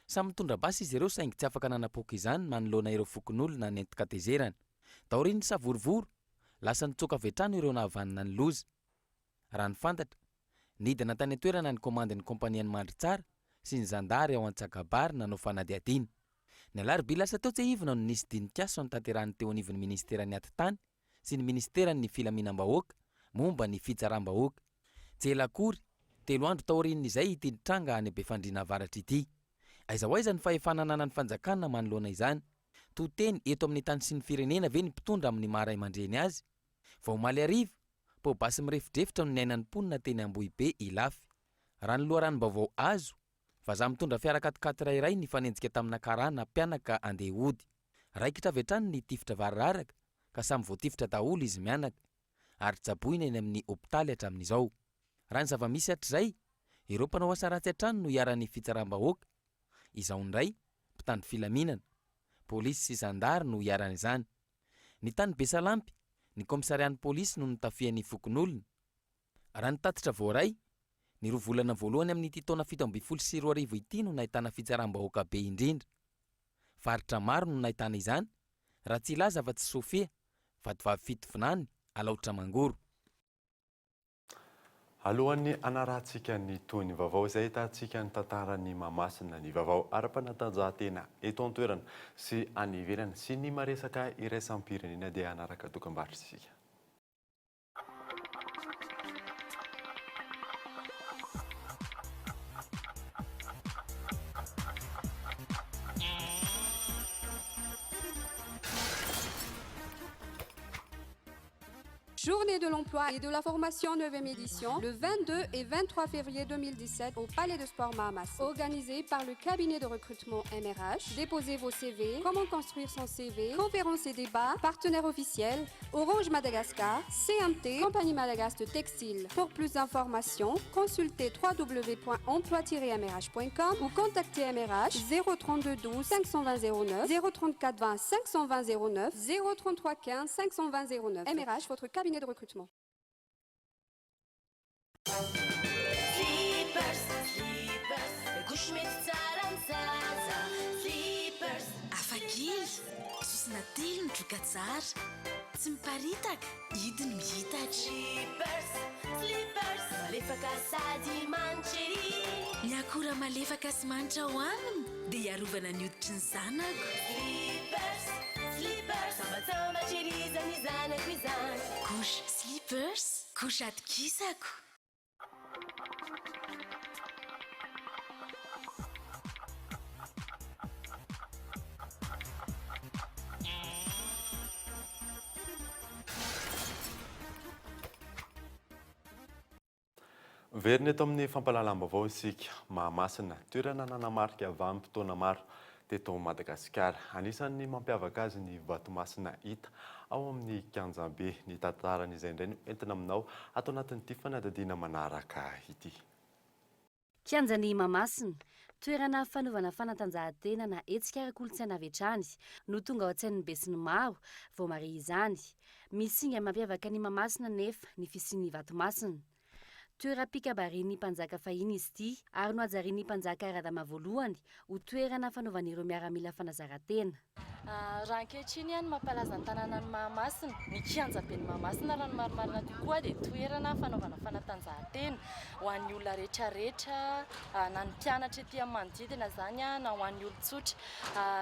Samy nitondra basy izy ireo saingy tsy afaka nanapoaka izany manoloana ireo fokonolona nentin-katezerana. Taorian'ny savorovoro, lasa nitsoaka avy hatrany ireo nahavanona ny loza. Raha ny fantatra, nidina tany an-toerana ny komandin'ny kaompanian'i Mandritsara sy ny zandary ao Antsakabary nanao fanadihadiana. Ny alarobia lasa teo tsiahivina no nisy dinik'asa notanterahin'ny teo anivon'ny minisiteran'ny Atitany sy ny minisiteran'ny Filaminam-bahoaka momba ny fitsaram-bahoaka. Tsy ela akory, telo andro taorian'izay ity nitranga any Befandriana Avaratra ity. Aiza ho aiza ny fahefana ananan'ny fanjakana manoloana izany? To teny eto amin'ny tany sy ny firenena ve ny mpitondra amin'ny maha ray aman-dreny azy? Vao omaly hariva, poa-basy mirefodrefotra no niainan'ny mponina teny Ambohibe Ilafy. Raha ny loharanom-baovao azo, vazaha mitondra fiara quat-quatre iray nifanenjika tamina karana mpianaka andeha hody. Raikitra avy hatrany ny tifitra variraraka ka samy voatifitra daholo izy mianaka ary tsaboina eny amin'ny hopitaly hatramin'izao. Raha ny zava-misy hatrizay, ireo mpanao asa ratsy hatrany no iharan'ny fitsaram-bahoaka. Izao indray, mpitandro filaminana, polisy sy zandary no iharan'izany. Ny tany Besalampy, ny kaomisarian'ny polisy no notafihan'ny fokonolona. Raha ny tatitra voaray, ny roa volana voalohany amin'ity taona 2017 ity no nahitana fitsaram-bahoaka be indrindra. Faritra maro no nahitana izany, raha tsy hilaza afa-tsy Sofia, Vatovavy Fitovinany, Alaotra Mangoro. Alohan'ny hanarahantsika ny tohin'ny vaovao izay ahitantsika ny tantaran'i Mahamasina, ny vaovao ara-panatanjahantena eto an-toerana sy any ivelany sy ny maresaka iraisam-pirenena dia hanaraka dokambarotra isika. Journée de l'emploi et de la formation 9e édition, le 22 et 23 février 2017 au Palais de Sport Mahamas. Organisé par le cabinet de recrutement MRH. Déposez vos CV, comment construire son CV, conférences et débats, partenaire officiel, Orange Madagascar, CMT, Compagnie Madagascar de Textile. Pour plus d'informations, consultez www.emploi-mrh.com ou contactez MRH 032 12 520 09 034 20 520 09 033 15 520 09. MRH, votre cabinet de recrutement. Slippers, slippers, couche mety tsara ny zaza. Slippers. Hafa kely, sosona telo ny troka tsara. Tsy miparitaka, hidiny mihitatra. Slippers, slippers, malefaka sady manitra ery. Ny akora malefaka sy manitra ao aminy dia hiarovana ny hoditry ny zanako. Slippers, slippers, sambatsambatra ery izany zanako izany. Couche slippers. Couche atokisako. Miverina eto amin'ny fampahalalam-baovao isika. Mahamasina, toerana nanamarika vanim-potoana maro teto Madagasikara. Anisan'ny mampiavaka azy ny vatomasina hita ao amin'ny kianjabe. Ny tantaran'izay indray no entina aminao ato anatin'ity fanadihadiana manaraka ity. Kianjan'i Mahamasina, toerana fanaovana fanatanjahantena na hetsika ara-kolontsaina avy hatrany no tonga ao an-tsain'ny besinimaro vao mahare izany. Misy singa mampiavaka an'i Mahamasina anefa ny fisian'ny vatomasina. Toeram-pikabarian'ny mpanjaka fahiny izy ity ary nohajarian'ny mpanjaka Radama voalohany ho toerana fanaovan'ireo miaramila fanazaran-tena. Raha ankehitriny ny mampalaza ny tanànan'i Mahamasina, ny kianjaben'i Mahamasina raha ny marimarina kokoa dia toerana fanaovana fanatanjahantena ho an'ny olona rehetrarehetra na ny mpianatra ety amin'ny manodidina izany na ho an'ny olon-tsotra.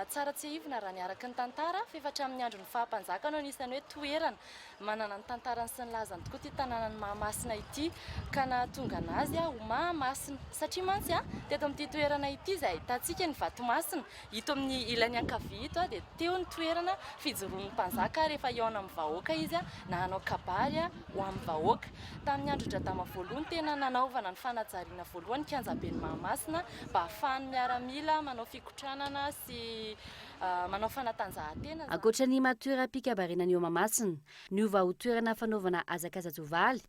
Tsara tsiahivina raha ny araka ny tantara fa efa hatramin'ny andron'ny faha-mpanjaka no anisan'ny hoe toerana Manana ny tantarany sy ny lazany tokoa ity tanànan'i Mahamasina ity ka nahatonga anazy ho Mahamasina. Satria mantsy teto amin'ity toerana ity izay ahitantsika ny vatomasina, ito amin'ny ilany ankavia ito dia teo ny toerana fijoroan'ny mpanjaka rehefa hihaona amin'ny vahoaka izy na hanao kabary ho amin'ny vahoaka. Tamin'ny andron-dRadama voalohany tena nanaovana ny fanajariana voalohany ny kianjaben'i Mahamasina mba hahafahan'ny miaramila manao fikotranana sy manao fanatanjahantena. Ankoatra ny maha toeram-pikabarena ny eo Mahamasina, niova ho toerana fanaovana hazakaza-tsoavaly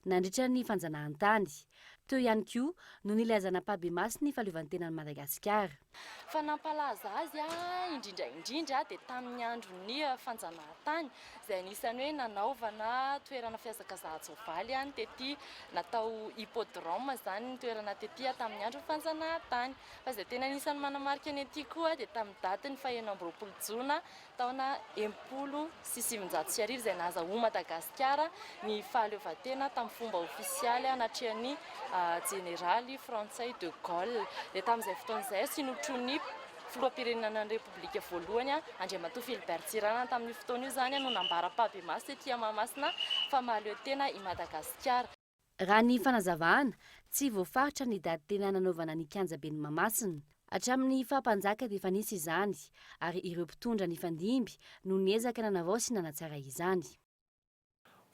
nandritra ny fanjanahantany. Teo ihany koa no nilazana ampahibemaso ny fahaleovantenan'i Madagasikara. Fa nampalaza azy indrindra indrindra dia tamin'ny andron'ny fanjanahantany izay anisan'ny hoe nanaovana toerana fihazakazahan-tsoavaly ny tety, natao hippodrome izany ny toerana tety tamin'ny andron'ny fanjanahantany. Fa izay tena anisan'ny manamarika ny aty koa dia tamin'ny datin'ny faha 26 jona taona 1960 izay nahazahoan'i Madagasikara ny fahaleovantena tamin'ny fomba ofisialy natrehan'ny jeneraly frantsay de Gaulle. Dia tamin'izay fotoana izay sy notronin'ny filoham-pirenena ny Repoblika voalohany Andriamatoa Philibert Tsiranana tamin'io fotoana io izany no nambara ampahibemaso tety Mahamasina fa mahaleo tena i Madagasikara. Raha ny fanazavana, tsy voafaritra ny daty tena nanaovana ny kianjaben'i Mahamasina. Hatramin'ny faha-mpanjaka dia efa nisy izany, ary ireo mpitondra nifandimby no niezaka nanavao sy nanatsara izany.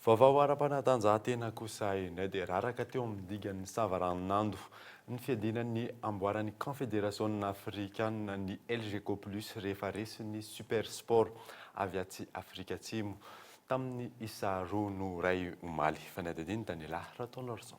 Vaovao ara-panatanjahantena kosa indray dia raraka teo amin'ny dingan'ny savaranonando ny fiadiana ny amboaran'ny kaonfederasiona afrikanina ny Elgeco Plus rehefa resin'ny Super Sport avy atsy Afrika Atsimo. Tamin'ny isa roa no iray omaly. Fanadihadian'i Daniela Rataonarison.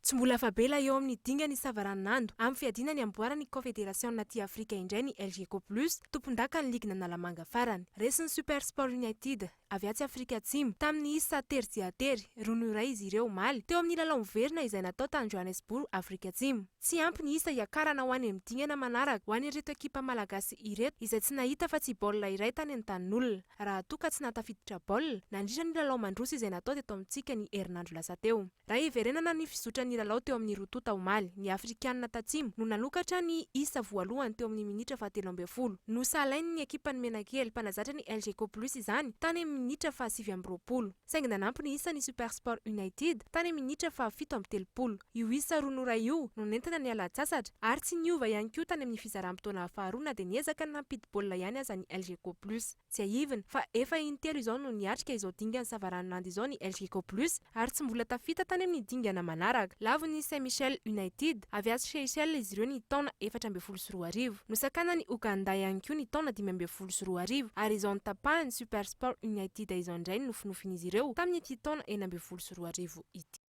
Tsy mbola afa-bela eo amin'ny dingan'ny savaranonando amin'ny fiadiana ny amboaran'ny kaonfederasiona aty Afrika indray ny Elgeco Plus, tompondakan'ny ligin'Analamanga farany. Resin'ny Super Sport United, avy atsy Afrika Atsimo, tamin'ny isa tery dia tery, roa noho iray izy ireo omaly, teo amin'ny lalao miverina izay natao tany Johannesburg, Afrika Atsimo. Tsy ampy ny isa hiakarana ho any amin'ny dingana manaraka ho an'ireto ekipa malagasy ireto izay tsy nahita afa-tsy baolina iray tany an-tanin'olona. raha toa ka tsy nahatafiditra baolina nandritra ny lalao mandroso izay natao teto amintsika ny herinandro lasa teo. Raha hiverenana ny fizotran'ny lalao teo amin'ny roa tonta omaly, ny Afrikanina Tatsimo no nanokatra ny isa voalohany teo amin'ny minitra fahatelo ambin'ny folo. Nosahalain'ny ekipan'ny Menakely, mpanazatra ny Elgeco Plus izany, tany amin'ny minitra faha29. Saingy nanampy ny isa ny Super Sport United tany amin'ny minitra faha37. Io isa roa no iray io no nentina niala-tsasatra ary tsy niova ihany koa tany amin'ny fizaram-potoana faharoa na dia niezaka ny nampidi-baolina ihany aza ny Elgeco Plus. Tsiahivina fa efa intelo izao no niatrika izao dingan'ny savaranonando izao ny Elgeco Plus ary tsy mbola tafita tany amin'ny dingana manaraka. Lavon'ny Saint Michel United avy atsy Seychelles izy ireo ny taona 2014. Nosakanan'i Ouganda ihany koa ny taona 2015 ary izao notapahan'ny Super Sport United izao indray ny nofinofin'izy ireo tamin'ity taona 2016 ity.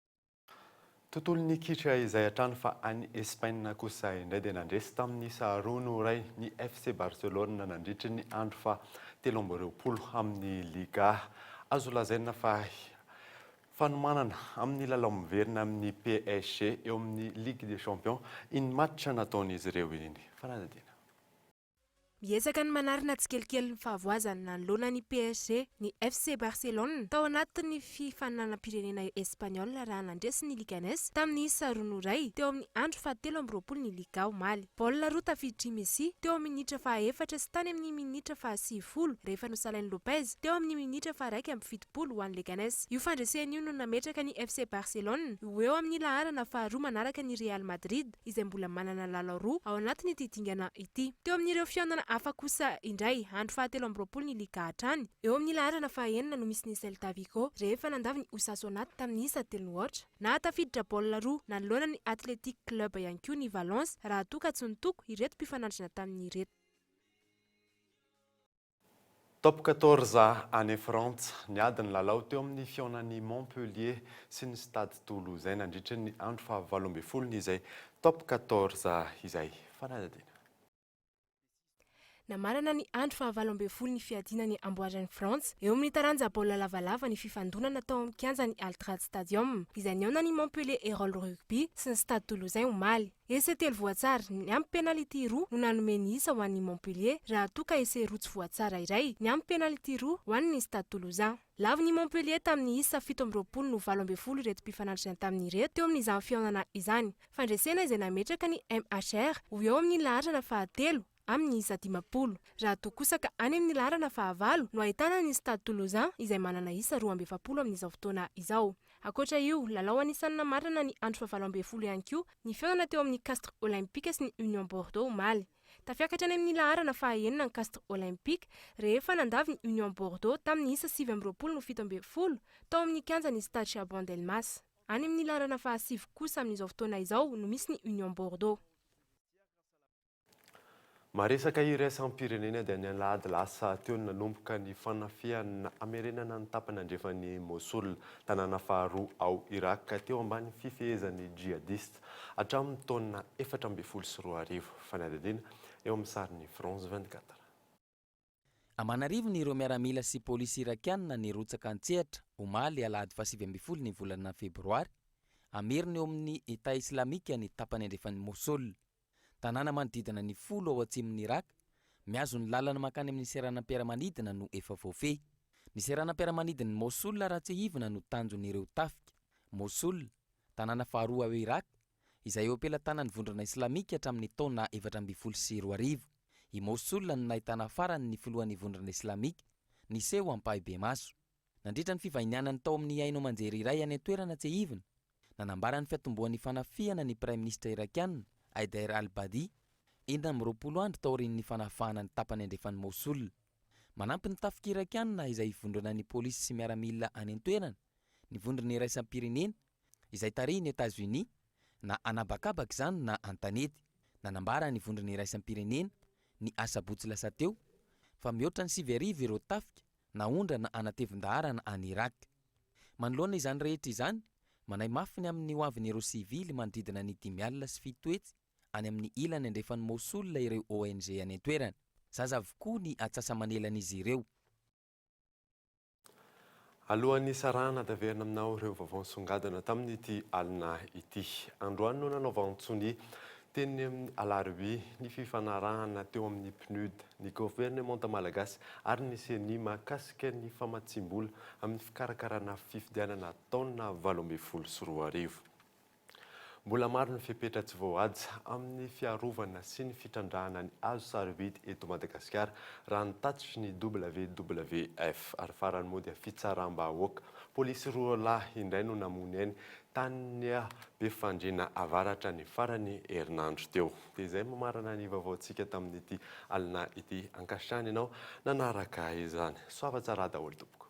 Tontolon'ny kitra izay hatrany fa any Espaina kosa indray dia nandresy tamin'ny isa roa noho iray ny FC Barcelone nandritry ny andro faha 23 amin'ny Liga. Azo lazaina fa fanomanana amin'ny lalao miverina amin'ny PSG eo amin'ny Ligue des Champions iny match nataon'izy ireo iny. Fanadihadiana. Miezaka ny manarina tsikelikely ny fahavoazany nanoloana ny PSG ny FC Barcelone tao anatin'ny fifaninanam-pirenena espaniola raha nandresy ny Leganes tamin'ny isa roa noho iray teo amin'ny andro fahatelo amby roapolo ny Liga omaly. Baolina roa tafiditr'i Messi teo amin'ny minitra fahaefatra sy tany amin'ny minitra faha-90 rehefa nosalain'i Lopez teo amin'ny minitra faha-71 ho an'ny Leganes. Io fandresena io no nametraka ny FC Barcelone ho eo amin'ny laharana faharoa manaraka ny Real Madrid. izay mbola manana lalao roa ao anatin'ity dingana ity. Teo amin'ireo fihaonana hafa kosa indray, andro fahatelo amby roapolo ny Liga hatrany. Eo amin'ny laharana fahaenina no misy ny Celta Vigo, rehefa nandavo ny Osasuna tamin'ny isa telo no aotra. Nahatafiditra baolina roa nanoloana ny Athletic Club ihany koa ny Valence raha toa ka tsy nitoko ireto mpifanandrina taminy ireto. Top quatorze any Frantsa, niady ny lalao teo amin'ny fihaonan'i Montpellier sy ny Stade Toulousain nandritra ny andro fahavalo ambin'ny folo izay Top quatorze izay. Fanadihadiana. Namarana ny andro fahavalo ambin'ny folo ny fiadiana ny amboaran'i Frantsa eo amin'ny taranja baolina lavalava ny fifandonana tao amin'ny kianjan'ny Altrad Stadium, izay nihaonan'ny Montpellier Hérault Rugby sy ny Stade Toulousain omaly. Essai telo voatsara, niampy penalty roa no nanome ny isa ho an'ny Montpellier, raha toa ka essai roa tsy voatsara iray, niampy penalty roa ho an'ny Stade Toulousain. Lavon'ny Montpellier tamin'ny isa 27 no 18 ireto mpifanandrina taminy ireto teo amin'izany fihaonana izany. Fandresena izay nametraka ny MHR ho eo amin'ny laharana fahatelo amin'ny isa 50. Raha toa kosa ka any amin'ny laharana fahavalo no ahitana ny Stade Toulousain izay manana isa 42 amin'izao fotoana izao. Ankoatra io, lalao anisan'ny namarana ny andro fahavalo ambin'ny folo ihany koa ny fihaonana teo amin'ny Castres Olympique sy ny Union Bordeaux omaly. Tafiakatra any amin'ny laharana faha-enina ny Castres Olympique rehefa nandavy ny Union Bordeaux tamin'ny isa 29 no 17 tao amin'ny kianjan'ny Stade Chaban Delmas. Any amin'ny laharana fahasivy kosa amin'izao fotoana izao no misy ny Union Bordeaux. Maresaka iraisam-pirenena dia ny alahady lasa teo no nanomboka ny fanafihana hamerenana ny tapany andrefan'i Mosul, tanàna faharoa ao Irak teo ambany fifehezan'ny jihadista hatramin'ny taona 2014. Fanadihadiana eo amin'ny sarin'ny France 24. Aman'arivony ireo miaramila sy polisy Irakiana nirotsaka an-tsehatra omaly alahady faha-19 ny volana febroary hamerina eo amin'ny Etat Islamika ny tapany andrefan'i Mosul. Tanàna manodidina ny folo ao atsimon'i Irak, mihazo ny lalana mankany amin'ny seranam-piaramanidina no efa voafehy. Ny seranam-piaramanidin'i Mosul raha tsiahivina no tanjon'ireo tafika. Mosul, tanàna faharoa ao Irak, izay eo am-pelatanan'ny vondrona islamika hatramin'ny taona 2014. I Mosul no nahitana farany ny filohan'ny vondrona islamika niseho ampahibemaso. Nandritra ny fivahinianany tao amin'ny haino aman-jery iray any an-toerana tsiahivina, nanambara ny fiatombohan'ny fanafihana ny praiminisitra Irakiana, Haider al-Abadi, 26 andro taorian'ny fanafahana ny tapany andrefan'i Mosul. Manampy ny tafika Irakiana izay ivondronan'ny polisy sy miaramila any an-toerana, ny vondrona iraisam-pirenena, izay tarihin'i Etazonia, na an'habakabaka izany na an-tanety. Nanambara ny vondrona iraisam-pirenena, ny asabotsy lasa teo, fa mihoatra ny 9000 ireo tafika naondrana anatevin-daharana any Irak. Manoloana izany rehetra izany, manahy mafy ny amin'ny hoavin'ireo sivily manodidina ny 750 any amin'ny ilany andrefan'i Mosul ireo ONG any an-toerana. Zaza avokoa ny atsasa-manelan'izy ireo. Alohan'ny hisarahana dia averina aminao ireo vaovao nisongadina tamin'ity alina ity. Androany no nanaovan-tsonia teny amin'ny Alarobia ny fifanarahana teo amin'ny PNUD, ny governemanta malagasy ary ny Ceni mahakasika ny famatsiam-bola amin'ny fikarakarana fifidianana taona 2018. Mbola maro ny fepetra tsy voahaja amin'ny fiarovana sy ny fitrandrahana ny hazo sarobidy eto Madagasikara, raha ny tatitry ny WWF. Ary farany moa dia fitsaram-bahoaka. Polisy roa lahy indray no namono ainy tany Befandriana Avaratra ny faran'ny herinandro teo. Dia izay mamarana ny vaovaontsika tamin'ity alina ity. Ankasitrahana ianao nanaraka izany. Soava tsara daholo tompoko.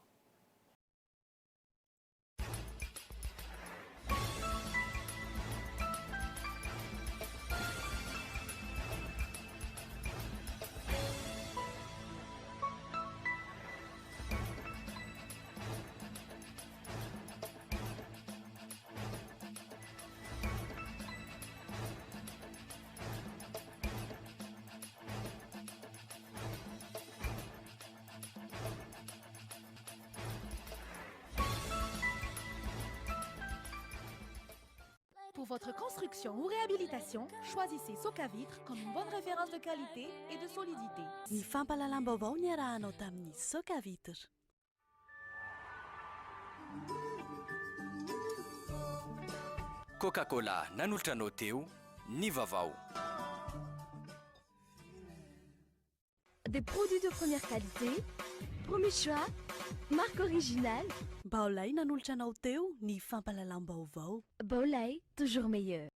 Pour votre construction ou réhabilitation, choisissez Socavitre comme une bonne référence de qualité et de solidité. Ny fampahalalam-baovao niarahanao tamin'ny Socavitre. Coca Cola nanolotra anao teo ny vaovao. Des produits de première qualité, premier choix, marque originale. Baolai nanolotra anao teo ny fampahalalam-baovao. Baolai, toujours meilleur.